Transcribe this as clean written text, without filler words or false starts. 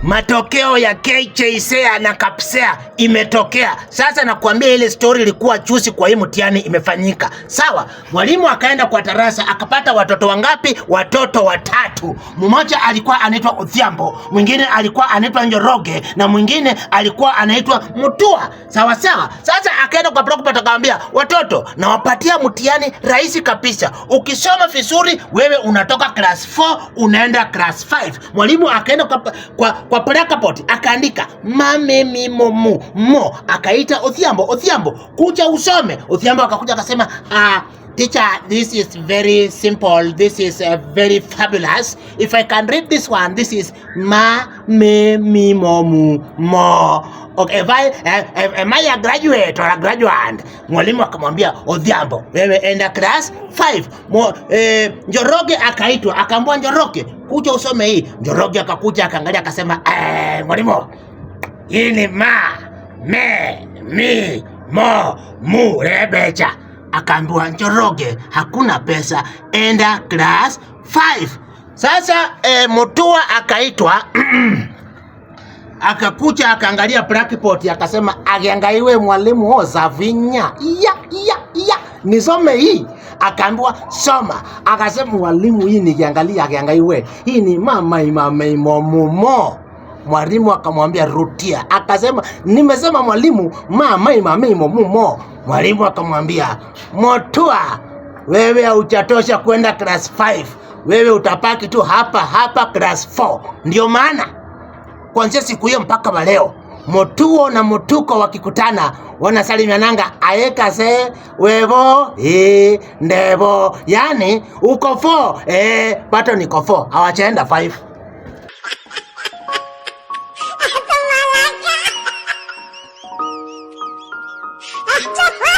Matokeo ya KJSEA na KAPSEA imetokea. Sasa nakuambia ile story ilikuwa chusi kwa hii mtihani imefanyika. Sawa, mwalimu akaenda kwa darasa akapata watoto wangapi? Watoto watatu. Mmoja alikuwa anaitwa Odhiambo, mwingine alikuwa anaitwa Njoroge na mwingine alikuwa anaitwa Mutua. Sawa sawa. Sasa akaenda kwa blackboard akamwambia, watoto nawapatia mtihani rahisi kabisa. Ukisoma vizuri wewe unatoka class 4 unaenda class 5. Mwalimu akaenda kwa blackboard akaandika mame mimo mu mo, akaita Odhiambo, Odhiambo kuja usome. Odhiambo akakuja akasema, ah, teacher, this is very simple, this is very fabulous. If I can read this one, this is ma me mi mo mu mo. Okay, if I, am I a graduate or a graduate? Mwalimu akamwambia Odhiambo, wewe enda class 5. Njoroge akaitwa, akaambiwa Njoroge, kuja usome hii. Njoroge akakuja akaangalia akasema, mwalimu, hii ni ma me mi mo mu rebecha. Akaambiwa Njoroge, hakuna pesa, enda class 5. Sasa Mutua akaitwa akakuja akaangalia blackboard akasema, akiangaiwe mwalimu ozavinya iya iya iya, nisome hii. Akaambiwa soma. Akasema mwalimu, hii nikiangalia, akiangaiwe hii ni mama imame imomumo. Mwalimu akamwambia rudia. Akasema nimesema mwalimu, mama imame imomumo. Mwalimu akamwambia Mutua, wewe haujatosha kwenda class 5, wewe utapaki tu hapa hapa class 4. Ndio maana kuanzia siku hiyo mpaka wa leo Mutuo na Mutuko wakikutana wanasalimiananga aekase wevo ndevo, yani uko 4 pato niko 4, hawachaenda 5. Malaka.